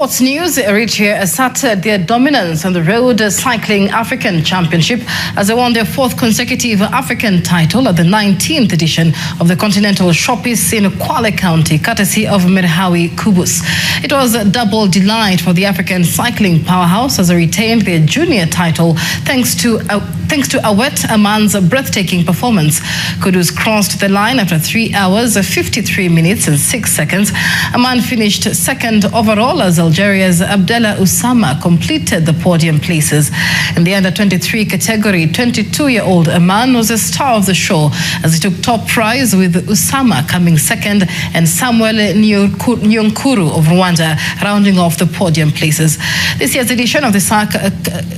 Sports news: Eritrea asserted their dominance on the Road Cycling African Championship as they won their fourth consecutive African title at the nineteenth edition of the Continental Showpiece in Kwale County, courtesy of Merhawi Kubus. It was a double delight for the African cycling powerhouse as they retained their junior title thanks to a thanks to Awet Aman's breathtaking performance. Kudus crossed the line after three hours, fifty-three minutes, and six seconds. Aman finished second overall as Algeria's Abdallah Usama completed the podium places. In the under twenty-three category, twenty-two-year-old Aman was a star of the show as he took top prize with Usama coming second and Samuel Nyunkuru of Rwanda rounding off the podium places. This year's edition of the,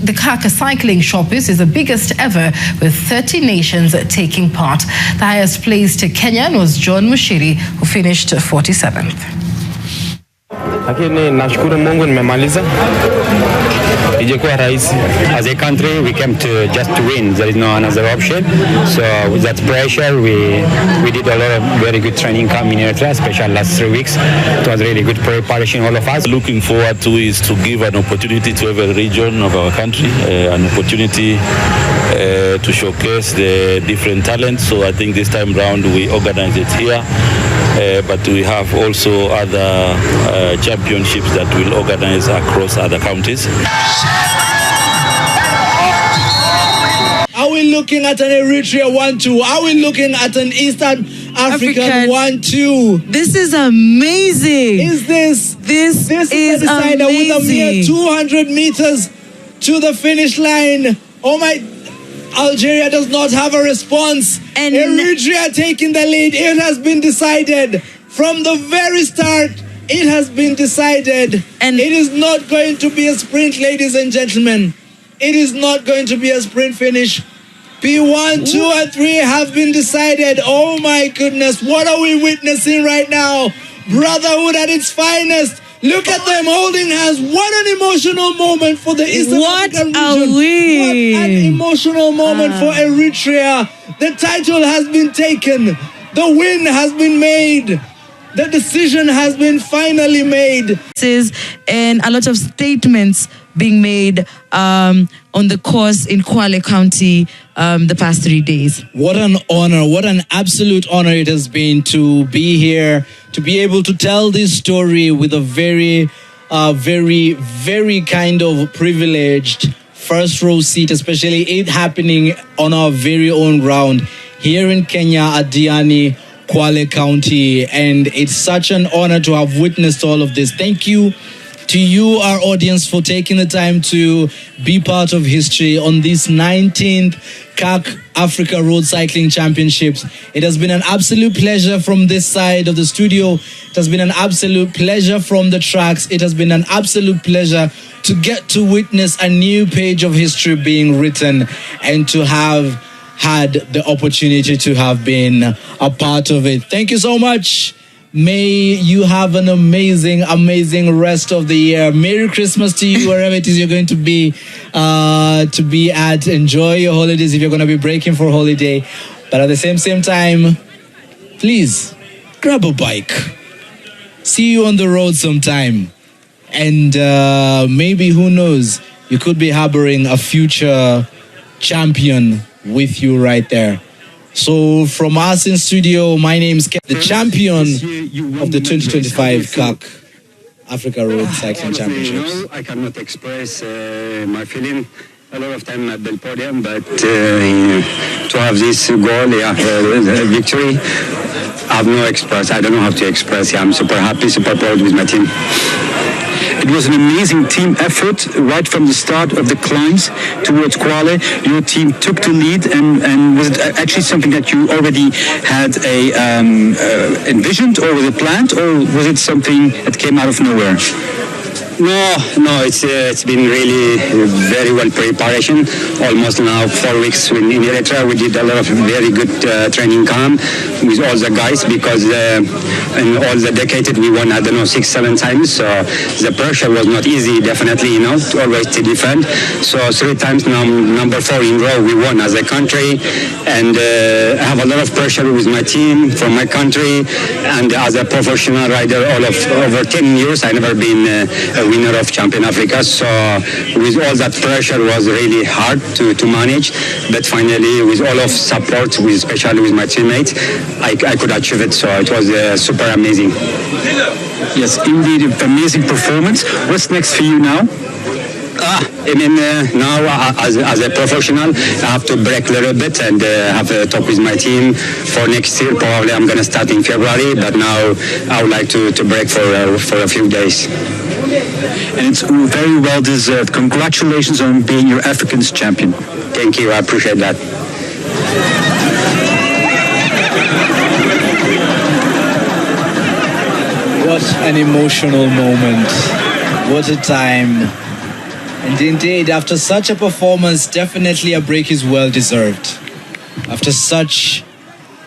the Kaka Cycling Showpiece is the biggest ever, with thirty nations taking part. The highest placed Kenyan was John Mushiri, who finished forty-seventh. Lakini nashukuru Mungu nimemaliza. Ijakuwa rahisi. As a country, we came to just to win. There is no another option. So with that pressure, we we did a lot of very good training camp in Eritrea, especially last three weeks. It was really good preparation, all of us. Looking forward to is to give an opportunity to every region of our country, uh, an opportunity uh, to showcase the different talents. So I think this time round we organize it here. Uh, but we have also other uh, championships that we'll organize across other counties. Are we looking at an Eritrea one two? Are we looking at an Eastern African, African one two? This is amazing. Is this this, this is a decider amazing. With a mere two hundred meters to the finish line? Oh my! Algeria does not have a response. And Eritrea taking the lead. It has been decided from the very start. It has been decided. And it is not going to be a sprint, ladies and gentlemen. It is not going to be a sprint finish. P one, two, and three have been decided. Oh my goodness, what are we witnessing right now? Brotherhood at its finest. Look at them holding hands. What an emotional moment for the Eastern what African region. What an emotional moment ah. For Eritrea. The title has been taken. The win has been made. The decision has been finally made. And a lot of statements being made um, on the course in Kwale County um, the past three days. What an honor, what an absolute honor it has been to be here, to be able to tell this story with a very, uh, very, very kind of privileged first row seat, especially it happening on our very own ground here in Kenya at Diani, Kwale County. And it's such an honor to have witnessed all of this. Thank you to you, our audience, for taking the time to be part of history on this nineteenth CAC Africa Road Cycling Championships. It has been an absolute pleasure from this side of the studio. It has been an absolute pleasure from the tracks. It has been an absolute pleasure to get to witness a new page of history being written and to have had the opportunity to have been a part of it. Thank you so much. May you have an amazing, amazing rest of the year. Merry Christmas to you, wherever it is you're going to be, uh, to be at. Enjoy your holidays if you're going to be breaking for holiday. But at the same same time, please grab a bike. See you on the road sometime, and uh, maybe, who knows, you could be harboring a future champion with you right there. So from us in studio, my name is Ke- the champion of the twenty twenty-five CAC Africa Road Cycling Championships. I cannot express uh, my feeling. A lot of time at the podium, but uh, to have this goal, yeah, uh, victory, I have no express. I don't know how to express. Yeah, I'm super happy, super proud with my team. It was an amazing team effort right from the start of the climbs towards Kwale. Your team took the lead, and, and was it actually something that you already had a um, uh, envisioned, or was it planned, or was it something that came out of nowhere? No, no, it's uh, it's been really very well preparation. Almost now four weeks in, in Eritrea, we did a lot of very good uh, training camp with all the guys because uh, in all the decade we won, I don't know, six, seven times. So the pressure was not easy, definitely, you know, always to defend. So three times now, number four in row, we won as a country, and uh, I have a lot of pressure with my team from my country, and as a professional rider, all of over ten years, I never been uh, winner of Champion Africa. So with all that pressure, was really hard to, to manage. But finally, with all of support, with, especially with my teammates, I, I could achieve it. So it was uh, super amazing. Yes, indeed, amazing performance. What's next for you now? Ah, I mean, uh, now uh, as, as a professional, I have to break a little bit and uh, have a talk with my team for next year. Probably I'm going to start in February, but now I would like to, to break for uh, for a few days. And it's very well deserved. Congratulations on being your Africans champion. Thank you. I appreciate that. What an emotional moment. What a time. And indeed, after such a performance, definitely a break is well deserved. After such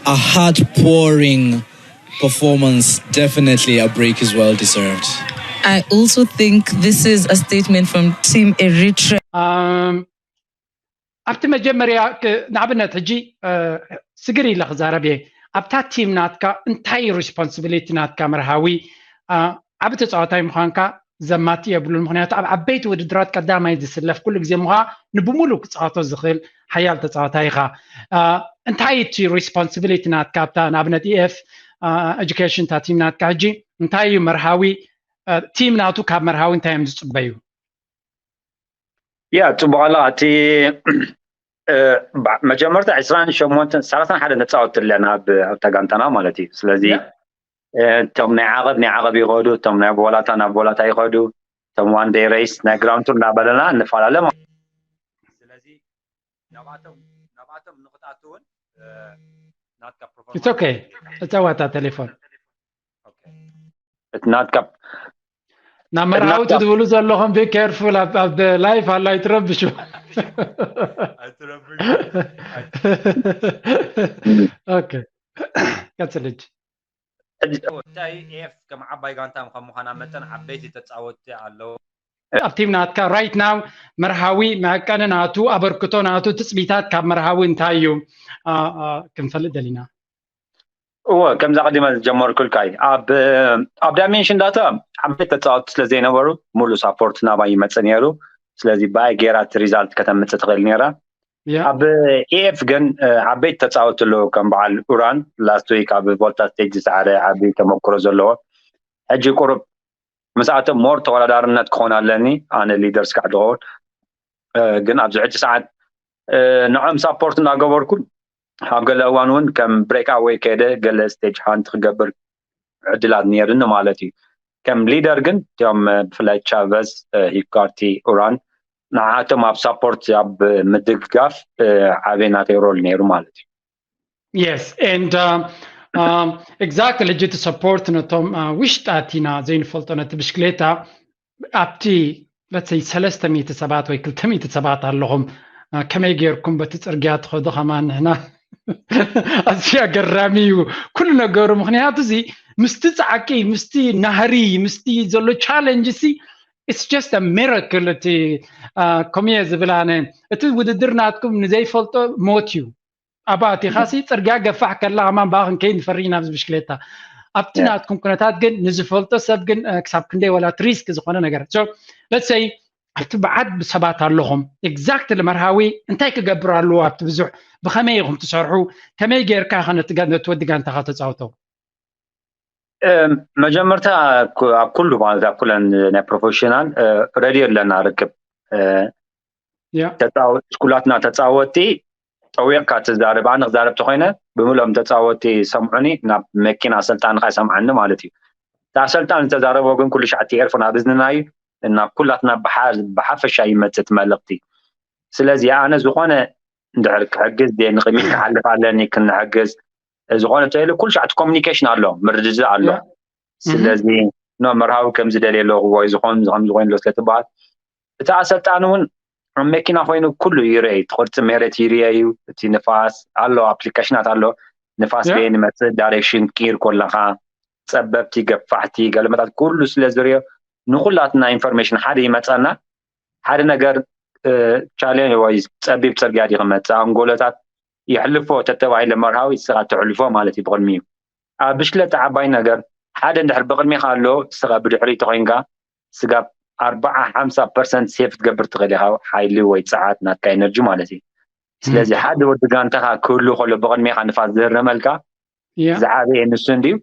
a heart pouring performance, definitely a break is well deserved. I also think this is a statement from Team Eritrea. ኣብቲ መጀመርያ ንኣብነት ሕጂ ስግር ኢለ ክዛረብ እየ። ኣብታ ቲም ናትካ እንታይ ሪስፖንስብሊቲ ናትካ መርሃዊ ዓብ ተፃዋታይ ምዃንካ ዘማቲ የብሉን። ምክንያቱ ኣብ ዓበይቲ ውድድራት ቀዳማይ ዝስለፍ ኩሉ ግዜ ምዃ ንብሙሉ ክፃወቶ ዝኽእል ሓያል ተፃዋታይ ኢኻ። እንታይ እቲ ሪስፖንስብሊቲ ናትካ ኣብታ ንኣብነት ኢኤፍ ኤጁኬሽን እታ ቲም ናትካ ሕጂ እንታይ እዩ መርሃዊ ቲም ናቱ ካብ መርሃዊ እንታይ እዮም ዝፅበዩ? ያ ፅቡቅ ኣለካ እቲ መጀመርታ ዕስራን ሸሞንተን ሰላሳን ሓደ ነፃወት ኣለና ኣብታ ጋንታና ማለት እዩ። ስለዚ እቶም ናይ ዓቐብ ናይ ዓቐብ ይኸዱ፣ እቶም ናይ ቦላታ ናብ ቦላታ ይኸዱ፣ እቶም ዋን ደይ ሬስ ናይ ግራውንድ ቱር እናበለና እንፈላለ ማለት እዩ። ስለዚ ናብኣቶም ናብኣቶም ንክትኣቱ እውን ናትካ ኦኬ እፀዋታ ቴሌፎን ናትካ ናብ መርሃዊ ትድብሉ ዘለኹም be careful ኣብ ላይፍ ኣሎ ኣይትረብሹ። ቀፅል ሕጂ እንታይ ኤፍ ከም ዓባይ ጋንታ ከም ምዃና መጠን ዓበይቲ ተፃወትቲ ኣለዉ። ኣብ ቲም ናትካ right now መርሃዊ መዐቀኒ ናቱ ኣበርክቶ ናቱ ትፅቢታት ካብ መርሃዊ እንታይ እዩ ክንፈልጥ ደሊና። እወ ከምዛ ቀዲመ ዝጀመርኩልካ እዩ ኣብ ኣብ ዳይሜንሽን ዳታ ዓበይቲ ተፃወትቲ ስለ ዘይነበሩ ሙሉእ ሳፖርት ናባይ ይመፅእ ነይሩ። ስለዚ ብኣይ ገይራ እቲ ሪዛልት ከተምፅእ ትኽእል ነይራ። ኣብ ኤኤፍ ግን ዓበይቲ ተፃወትቲ ኣለዉ ከም በዓል ኡራን last week ኣብ ቮልታ ስቴጅ ዝሰዓረ ዓብዪ ተመክሮ ዘለዎ ሕጂ ቁሩብ ምስኣቶም ሞር ተወዳዳርነት ክኾን ኣለኒ ኣነ ሊደር ስካዕ ዝኸውን ግን ኣብዚ ሕጂ ሰዓት ንዖም ሳፖርት እናገበርኩ ኣብ ገለ እዋን እውን ከም ብሬክ ኣወይ ከይደ ገለ ስቴጅ ሃንት ክገብር ዕድላት ነይርኒ ማለት እዩ። ከም ሊደር ግን እቲኦም ብፍላይ ቻቨዝ፣ ሂካርቲ፣ ኡራን ንዓቶም ኣብ ሳፖርት ኣብ ምድግጋፍ ዓብይ ናተይ ሮል ነይሩ ማለት እዩ። Yes and exactly ሕጂ እቲ ሰፖርት ነቶም ውሽጢ ኣቲና ዘይንፈልጦ ነቲ ብሽክሌታ ኣብቲ let's say ሰለስተ ሚእቲ ሰባት ወይ ክልተ ሚእቲ ሰባት ኣለኹም ከመይ ጌርኩም በቲ ፅርግያ ትኸዱ ከማን ንሕና ኣዝዩ ኣገራሚ እዩ ኩሉ ነገሩ ምክንያቱ እዚ ምስቲ ፃዕቂ ምስቲ ናህሪ ምስቲ ዘሎ ቻለንጅ ሲ it's just a miracle እቲ ከምየ ዝብል ኣነ እቲ ውድድር ናትኩም ንዘይፈልጦ ሞት እዩ ኣብኣ ኣቲኻሲ ፅርግያ ገፋሕ ከላ ከማን ብኣ ክንከይድ ንፈሪ ኢና ኣብዚ ብሽክሌታ ኣብቲ ናትኩም ኩነታት ግን ንዝፈልጦ ሰብ ግን ክሳብ ክንደይ ወላ ሪስክ ዝኾነ ነገር let's say ኣብቲ በዓል ሰባት ኣለኹም exactly መርሃዊ እንታይ ክገብር ኣለዎ ኣብቲ ብዙሕ ብኸመይ ኢኹም ትሰርሑ ከመይ ጌርካ ኢኻ ነቲ ወዲ ጋንታኻ ተፃውቶ መጀመርታ ኣብ ኩሉ ማለት ኣብ ኩለን ናይ ፕሮፌሽናል ረድዮ ኣለና ርክብ ኩላትና ተፃወቲ ጠዊቕካ ትዛረብ ኣነ ክዛረብ ተኮይነ ብምሎም ተፃወቲ ሰምዑኒ ናብ መኪና ኣሰልጣንካ ይሰምዓኒ ማለት እዩ። እቲ ኣሰልጣን ዝተዛረቦ ግን ኩሉ ሻዕ እቲ ኤርፎን ኣብ እዝንና እዩ እና ኩላትና ብሓፈሻ ይመፅእ እቲ መልእክቲ። ስለዚ ኣነ ዝኮነ እንድሕር ክሕግዝ ድየ ንቅድሚት ክሓልፍ ኣለኒ ክንሕግዝ ዝኾነ ተይሉ ኩሉ ሻዕ እቲ ኮሚኒኬሽን ኣሎ ምርድዳእ ኣሎ። ስለዚ ኖ መርሃዊ ከምዚ ደልየ ኣለኹ ወይ ዝኾን ከምዚ ኮይኑ ኣሎ ስለትበሃል እቲ ኣሰልጣኒ እውን ኣብ መኪና ኮይኑ ኩሉ ይርአ እቲ ቅርፂ ሜሬት ይርአ እዩ እቲ ንፋስ ኣሎ ኣፕሊኬሽናት ኣሎ ንፋስ በየን ይመፅእ ዳይሬክሽን ትቅይር ከለካ ፀበብቲ ገፋሕቲ ገለመታት ኩሉ ስለ ዝርኦ ንኩላትና ኢንፎርሜሽን ሓደ ይመፀና ሓደ ነገር ቻሌንጅ ወይ ፀቢብ ፅርግያ ድዩ ክመፅእ ኣንጎሎታት የሕልፎ ተተባሂለ መርሃዊ ንስኻ ተሕልፎ ማለት እዩ ብቅድሚኡ ኣብ ብሽክለታ ዓባይ ነገር ሓደ እንድሕር ብቅድሚኻ ኣሎ ንስኻ ብድሕሪቱ ኮይንካ ስጋብ ኣርባዓ ሓምሳ ፐርሰንት ሴፍ ክትገብር ትኽእል ኢኻ፣ ሓይሊ ወይ ጸዓት ናትካ ኤነርጂ ማለት እዩ። ስለዚ ሓደ ወዲ ጋንታኻ ክህሉ ከሎ ብቕድሜኻ ንፋስ ዝህረመልካ ዝዓበየ ንሱ እንድዩ።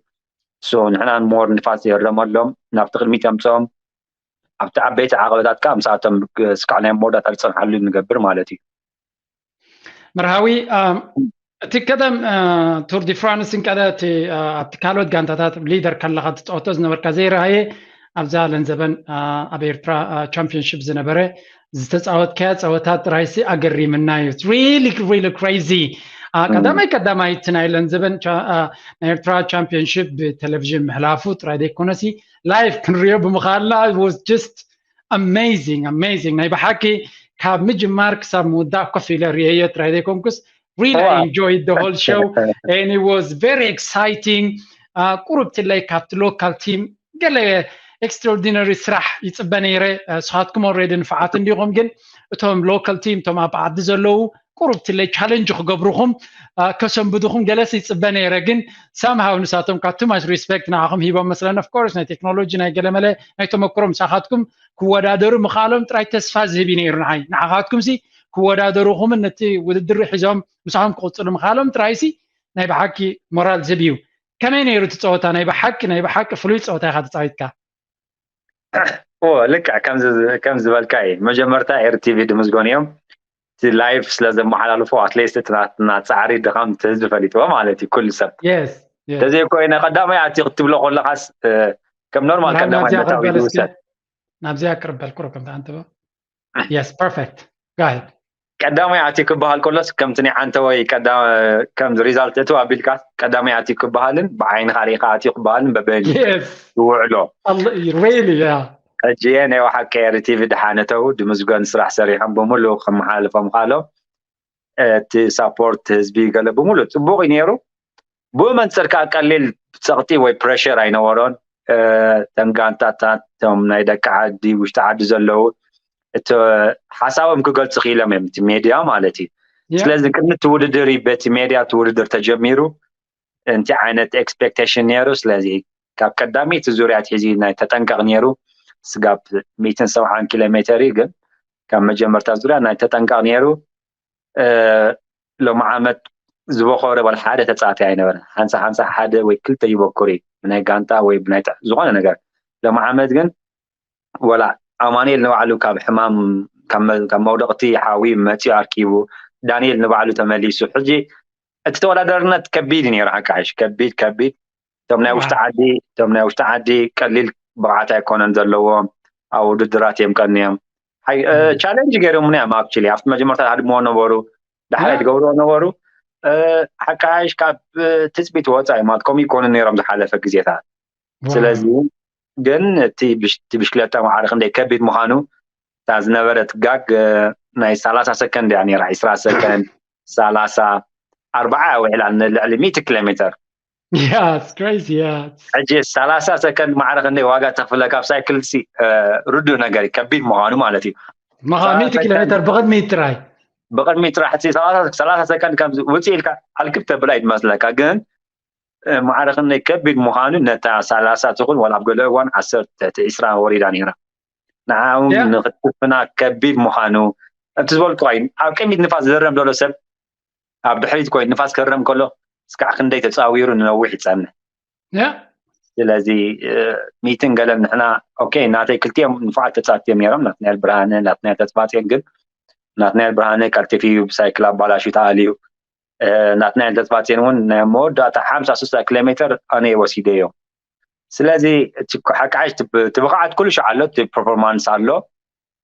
ንሕና ሞር ንፋስ ይህረመሎም፣ ናብቲ ቅድሚት የምፅኦም። ኣብቲ ዓበይቲ ዓቐበታት ከዓ ምስኣቶም እስካዕ ናይ መወዳእታ ዝፀንሓሉ ንገብር ማለት እዩ። መርሃዊ እቲ ቀደም ቱር ዲ ፍራንስ እንቀደ እቲ ኣብቲ ካልኦት ጋንታታት ሊደር ከለካ ትፃወቶ ዝነበርካ ዘይረሃየ ኣብዛ ለንዘበን ኣብ ኤርትራ ቻምፒዮንሽፕ ዝነበረ ዝተፃወትካያ ፀወታ ጥራይሲ ኣገሪምና እዩ። Really really crazy። ቀዳማይ ቀዳማይ እቲ ናይ ለንዘበን ናይ ኤርትራ ቻምፒዮንሽፕ ብቴሌቪዥን ምሕላፉ ጥራይ ዘይኮነሲ ላይቭ ክንሪኦ ብምኻልና was just amazing amazing። ናይ ብሓቂ ካብ ምጅማር ክሳብ ምውዳእ ኮፍ ኢለ ሪኤዮ ጥራይ ዘይኮንኩስ really I enjoyed the whole show and it was very exciting። ቁሩብ ትለይ ካብቲ ሎካል ቲም ገለ ኤክስትራኦርዲነሪ ስራሕ ይፅበ ነይረ። ንስኻትኩም ኦልሬዲ ንፉዓት እንዲኹም፣ ግን እቶም ሎካል ቲም እቶም ኣብ ዓዲ ዘለዉ ቁሩብ ትለይ ቻለንጅ ክገብሩኹም ከሰንብዱኹም ገለስ ይፅበ ነይረ። ግን ሳምሃው ንሳቶም ካብ too much respect ንዓኹም ሂቦም መስለን። Of course ናይ ቴክኖሎጂ ናይ ገለመለ ናይ ተመክሮ ምሳኻትኩም ክወዳደሩ ምኽኣሎም ጥራይ ተስፋ ዝህብ እዩ ነይሩ ንዓይ። ንዓኻትኩም ሲ ክወዳደሩኹምን ነቲ ውድድር ሒዞም ምሳኹም ክቕፅሉ ምኽኣሎም ጥራይ ሲ ናይ ብሓቂ ሞራል ዝህብ እዩ። ከመይ ነይሩ እቲ ፀወታ? ናይ ብሓቂ ናይ ብሓቂ ፍሉይ ፀወታ ኢኻ ተፃዊትካ። ልክዕ ከም ዝበልካ እዩ። መጀመርታ ኤርቲቪ ድምዝጎን እዮም እቲ ላይፍ ስለ ዘመሓላልፎ ኣትሌስት እቲ ናትና ፃዕሪ ድኻም እቲ ህዝቢ ፈሊጥዎ ማለት እዩ ኩሉ ሰብ። ተዘይኮይነ ቀዳማይ ኣቲ ክትብሎ ከለካስ ከም ኖርማል ቀዳማይ መታዊ ይውሰድ። ናብዚኣ ቅርበል ቁሩብ ከምቲ ኣንተበ። Yes perfect. Go ahead. ቀዳማይ ኣቲ ክበሃል ከሎስ ከምቲ ናይ ዓንተወይ ከም ሪዛልት እትው ኣቢልካ ቀዳማይ ኣቲ ክበሃልን ብዓይንኻ ሪኢኻ ኣቲ ክበሃልን በበይኑ ይውዕሎ። Really yeah. ሕጂ ናይ ብሓቂ ኤሪ ቲቪ ድሓነተው ድምዝገን ስራሕ ሰሪሖም ብምሉእ ከመሓላልፎም ካሎ እቲ ሳፖርት ህዝቢ ገለ ብምሉእ ፅቡቕ እዩ ነይሩ። ብኡ መንፅር ከዓ ቀሊል ፀቕጢ ወይ ፕሬሽር ኣይነበሮን። እተን ጋንታታት እቶም ናይ ደቂ ዓዲ ውሽጢ ዓዲ ዘለዉ እቲ ሓሳቦም ክገልፁ ክኢሎም እዮም እቲ ሜድያ ማለት እዩ። ስለዚ ቅድሚ እቲ ውድድር እዩ በቲ ሜድያ እቲ ውድድር ተጀሚሩ። እንታይ ዓይነት ኤክስፔክቴሽን ነይሩ? ስለዚ ካብ ቀዳመይቲ ዙርያ ኣትሒዙ ናይ ተጠንቀቕ ነይሩ። ስጋብ ሚእትን ሰብዓን ኪሎ ሜተር እዩ፣ ግን ካብ መጀመርታ ዙርያ ናይ ተጠንቀቕ ነይሩ። ሎሚ ዓመት ዝበኾረ ዋላ ሓደ ተፃዋታይ ኣይነበረን። ሓንሳ ሓንሳ ሓደ ወይ ክልተ ይበኩር እዩ ብናይ ጋንታ ወይ ብናይ ዝኾነ ነገር። ሎሚ ዓመት ግን ወላ ኣማኑኤል ንባዕሉ ካብ ሕማም ካብ መውደቕቲ ሓዊ መፂኡ ኣርኪቡ፣ ዳንኤል ንባዕሉ ተመሊሱ። ሕጂ እቲ ተወዳዳርነት ከቢድ እዩ ነይሩ። ሓቃይሽ ከቢድ ከቢድ እቶም ናይ ውሽጢ ዓዲ እቶም ናይ ውሽጢ ዓዲ ቀሊል ብቕዓት ኣይኮነን ዘለዎም። ኣብ ውድድራት እዮም ቀንዮም። ቻሌንጅ ገይሮምና እዮም። ኣክቹሊ ኣብቲ መጀመርታ ሃድምዎ ነበሩ፣ ዳሕራይ ትገብርዎ ነበሩ። ሓቃይሽ ካብ ትፅቢት ወፃኢ ማለት ከምኡ ይኮኑ ነይሮም ዝሓለፈ ግዜታት። ስለዚ ግን እቲ ብሽክለታ ማዕረ ክንደይ ከቢድ ምዃኑ እታ ዝነበረት ጋግ ናይ ሰላሳ ሰከንድ እያ ነይራ። ዒስራ ሰከንድ፣ ሰላሳ፣ ኣርባዓ እያ ውዒላ ንልዕሊ ሚእቲ ኪሎ ሜተር። ሕጂ ሰላሳ ሰከንድ ማዕረ ክንደይ ዋጋ ተኽፍለካ ኣብ ሳይክል ሲ ርዱእ ነገር እዩ፣ ከቢድ ምዃኑ ማለት እዩ። ሚእቲ ኪሎ ሜተር ብቕድሚት ጥራይ ብቕድሚት ጥራሕ ሰላሳ ሰከንድ ከም ውፅእ ኢልካ ኣልክብ ተብል ኣይመስለካ፣ ግን ማዕረ ክንደይ ከቢድ ምዃኑ ነታ ሰላሳ ትኹን ዋላ ኣብ ገለ እዋን ዓሰርተ ትሕቲ ዒስራ ወሪዳ ነይራ። ንዓ እውን ንክትፍና ከቢድ ምዃኑ እቲ ዝበልኩ ኮይኑ ኣብ ቅድሚት ንፋስ ዝህረም ዘሎ ሰብ ኣብ ድሕሪት ኮይኑ ንፋስ ክህረም ከሎ እስካዕ ክንደይ ተፃዊሩ ንነዊሕ ይፀንሕ። ስለዚ ሚትን ገለን ንሕና ኦኬ ናተይ ክልቲኦም ንፉዓት ተፃወትቲ እዮም ነይሮም፣ ናትናኤል ብርሃነ፣ ናትናኤል ተስፋፅዮን። ግን ናትናኤል ብርሃነ ቀልጢፉ እዩ ብሳይክል ኣባላሹ ተኣልዩ። ናትናኤል ተስፋፅዮን እውን ናይ መወዳእታ ሓምሳ ስሳ ኪሎ ሜተር ኣነ ወሲደዮ። ስለዚ እቲ ሓቃይሽ እቲ ብቕዓት ኩሉ ሻዕ ኣሎ፣ እቲ ፐርፎርማንስ ኣሎ፣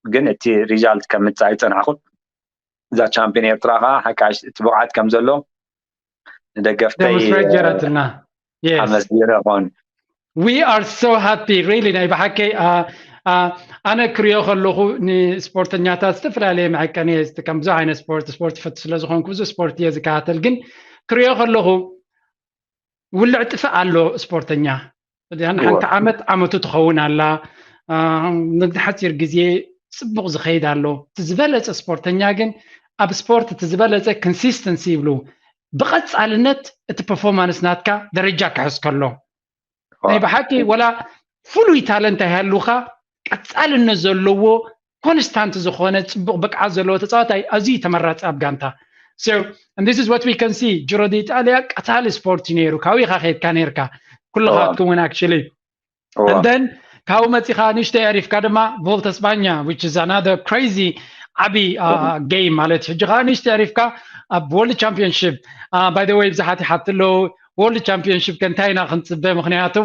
ግን እቲ ሪዛልት ከም ምፃእ ይፀናሕኩ። እዛ ቻምፒዮን ኤርትራ ከዓ ሓቃይሽ እቲ ብቕዓት ከም ዘሎ ንደገፍተይ ጀረትና ኣመስጊነ ይኾን። We are so happy really ናይ ብሓቀይ ኣነ ክሪኦ ከለኹ ንስፖርተኛታት ዝተፈላለየ መዐቀኒ ከም ብዙ ዓይነት ስፖርት ስፖርት ይፈቱ ስለ ዝኾንኩ ብዙ ስፖርት እየ ዝከታተል፣ ግን ክሪኦ ከለኹ ውልዕ ጥፍእ ኣሎ ስፖርተኛ። ሓንቲ ዓመት ዓመቱ ትኸውን ኣላ። ንሓፂር ግዜ ፅቡቕ ዝኸይድ ኣሎ። እቲ ዝበለፀ ስፖርተኛ ግን ኣብ ስፖርት እቲ ዝበለፀ ኮንሲስተንሲ ይብሉ፣ ብቐፃልነት እቲ ፐርፎርማንስ ናትካ ደረጃ ክሕዝ ከሎ ናይ ብሓቂ ወላ ፍሉይ ታለንት ኣይሃሉካ ቀፃልነት ዘለዎ ኮንስታንት ዝኾነ ፅቡቕ ብቅዓት ዘለዎ ተፃዋታይ ኣዝዩ ተመራፂ ኣብ ጋንታ። So and this is what we can see. ጅሮ ዲ ኢጣልያ ቀታሊ ስፖርት እዩ ነይሩ። ካብኡ ኢኻ ከይድካ ነይርካ ኩልኻ ክትክውን actually. And then ካብኡ መፂኻ ንእሽተይ ኣሪፍካ ድማ ቮልታ ስፓኛ, which is another crazy ዓቢ game ማለት እዩ። ሕጂ ከዓ ንእሽተይ ኣሪፍካ ኣብ ወርልድ ቻምፒዮንሽፕ፣ by the way ብዙሓት ይሓቱ ኣለዉ፣ ወርልድ ቻምፒዮንሽፕ ከ እንታይ ኢና ክንፅበ? ምክንያቱ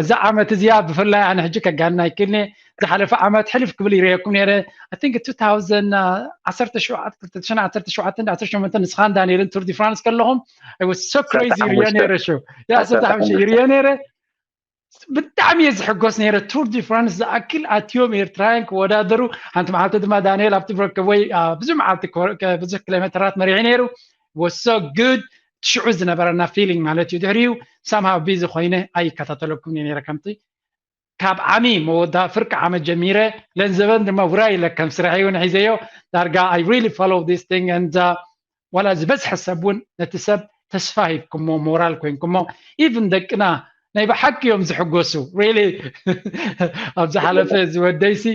እዛ ዓመት እዚኣ ብፍላይ ኣነ ሕጂ ከጋንና ይክልኒ፣ ዝሓለፈ ዓመት ሕልፍ ክብል ይረየኩም ነይረ። I think two thousand ዓሰርተ ሸውዓተ ክልተ ሽሕን ዓሰርተ ሸውዓተን ዓሰርተ ሸሞንተን ንስኻን ዳንኤልን ቱር ዲ ፍራንስ ከለኹም I was so crazy ይርየ ነይረ። ሸው ያ ዓሰርተ ሓሙሽተ ይርየ ነይረ። ብጣዕሚ እየ ዝሕጎስ ነይረ። ቱር ዲ ፍራንስ ዝኣክል ኣትዮም ኤርትራውያን ክወዳደሩ። ሓንቲ መዓልቲ ድማ ዳንኤል ኣብቲ ብረከብ ወይ ብዙሕ መዓልቲ ብዙሕ ኪሎሜትራት መሪሑ ነይሩ። Was so good. ሽዑ ዝነበረና ፊሊንግ ማለት እዩ። ድሕሪኡ ሳምሃው ቢዚ ኮይነ ኣይከታተለኩም ነይረ። ከምቲ ካብ ዓሚ መወዳ ፍርቂ ዓመት ጀሚረ ለንዘበን ድማ ውራይ ኢለ ከም ስራሕ እውን ሒዘዮ። ዳርጋ I really follow this thing and ዋላ ዝበዝሐ ሰብ እውን ነቲ ሰብ ተስፋ ሂብኩሞ፣ ሞራል ኮይንኩሞ። ኢቭን ደቅና ናይ ብሓቂ እዮም ዝሕጎሱ። ሪሊ ኣብ ዝሓለፈ ዝወደይሲ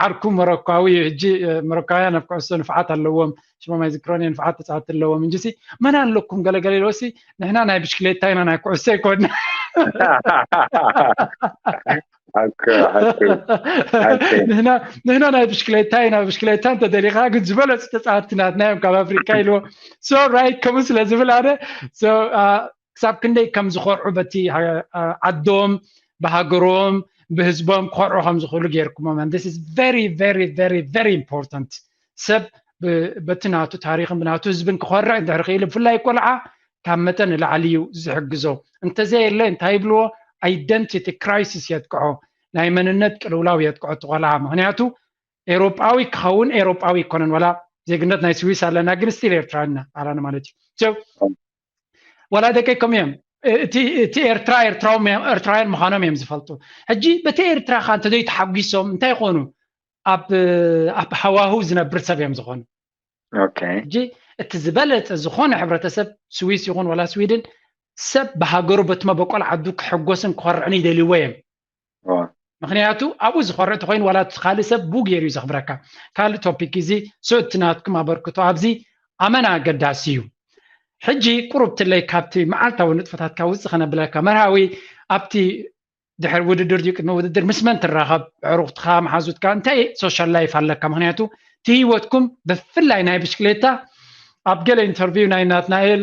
ዓርኩ መረኳዊ እዩ። ሕጂ መረኳውያን ኣብ ኩዕሶ ንፍዓት ኣለዎም። ሽሞም ኣይዝክሮን እየ፣ ንፍዓት ተፃወቲ ኣለዎም እንጂ ሲ መን ኣለኩም ገለገለ ኢለሲ ንሕና ናይ ብሽክሌታ ኢና ናይ ኩዕሶ ኣይኮንና። ንሕና ናይ ብሽክሌታ ኢና፣ ብሽክሌታ እንተደሊኻ ግን ዝበለፁ ተፃወቲ ናትና እዮም ካብ ኣፍሪካ ኢልዎ። So right ከምኡ ስለ ዝብል ኣነ ክሳብ ክንደይ ከም ዝኮርዑ በቲ ዓዶም ብሃገሮም ብህዝቦም ክኮርዑ ከም ዝኽእሉ ገይርኩሞም። This is very very very very important። ሰብ በቲ ናቱ ታሪክን ብናቱ ህዝብን ክኮርዕ እንድሕር ክኢሉ ብፍላይ ቆልዓ ካብ መጠን ንላዕሊ እዩ ዝሕግዞ። እንተዘየለ እንታይ ይብልዎ? ኣይደንቲቲ ክራይሲስ የጥቅዖ፣ ናይ መንነት ቅልውላው የጥቅዖ እቲ ቆልዓ። ምክንያቱ ኤሮጳዊ ክኸውን ኤሮጳዊ ይኮነን፣ ዋላ ዜግነት ናይ ስዊስ ኣለና ግን ስቲል ኤርትራና ኣላና ማለት እዩ። ዋላ ደቀይ ከም እዮም እቲ ኤርትራ ኤርትራውያን ምዃኖም እዮም ዝፈልጡ። ሕጂ በቲ ኤርትራ ካ እንተዘይተሓጒሶም እንታይ ይኾኑ? ኣብ ሃዋህው ዝነብር ሰብ እዮም ዝኾኑ። ሕጂ እቲ ዝበለፀ ዝኾነ ሕብረተሰብ ስዊስ ይኹን ዋላ ስዊድን ሰብ ብሃገሩ በቲ መበቆል ዓዱ ክሕጎስን ክኾርዕን ይደልይዎ እዮም። ምክንያቱ ኣብኡ ዝኾርዕ ተኮይኑ ዋላ እቲ ካልእ ሰብ ቡ ገይሩ እዩ ዘኽብረካ። ካልእ ቶፒክ እዚ። So እቲ ናትኩም ኣበርክቶ ኣብዚ ኣመና ኣገዳሲ እዩ። ሕጂ ቁሩብ ትለይ ካብቲ መዓልታዊ ንጥፈታትካ ውፅእ ከነብለካ። መርሃዊ ኣብቲ ድሕሪ ውድድር ድዩ ቅድሚ ውድድር ምስ መን ትራኸብ? ኣዕሩኽትኻ፣ መሓዙትካ፣ እንታይ ሶሻል ላይፍ ኣለካ? ምክንያቱ እቲ ህይወትኩም ብፍላይ ናይ ብሽክሌታ ኣብ ገለ ኢንተርቪው ናይ ናትናኤል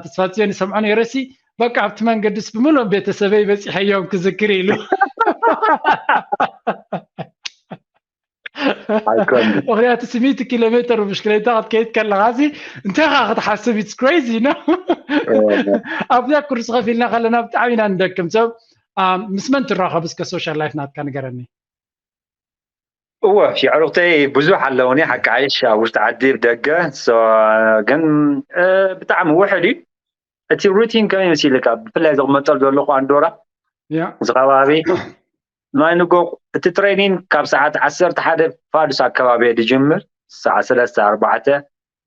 ተስፋፅዮን ይሰምዖ ነይረሲ በቃ ኣብቲ መንገድስ ብምሉኦም ቤተሰበይ በፂሐዮም ክዝክር ኢሉ። ምክንያቱ ስሚቲ ኪሎ ሜትር ብሽክሌታ ክትከይድ ከለካ ሲ እንታይ ካ ክትሓስብ it's crazy ነው። ኣብዚኣ ኩርሲ ከፊልና ከለና ብጣዕሚ ኢና ንደክም። ሰብ ምስ መን ትራኸብ እስከ ሶሻል ላይፍ ናትካ ንገረኒ። እወ የዕሩኽተይ ብዙሕ ኣለውኒ ሓቂ ሓይሽ ኣብ ውሽጢ ዓዲ ብደገ። ግን ብጣዕሚ ውሕድ እዩ እቲ ሩቲን። ከመይ መሲልካ ብፍላይ ዝቕመጠሉ ዘለኹ ኣንዶራ እዚ ከባቢ ናይ ንጎ እቲ ትሬኒን ካብ ሰዓት ዓሰርተ ሓደ ፋዱስ ኣከባቢ እየ ዝጅምር። ሰዓት ሰለስተ ኣርባዕተ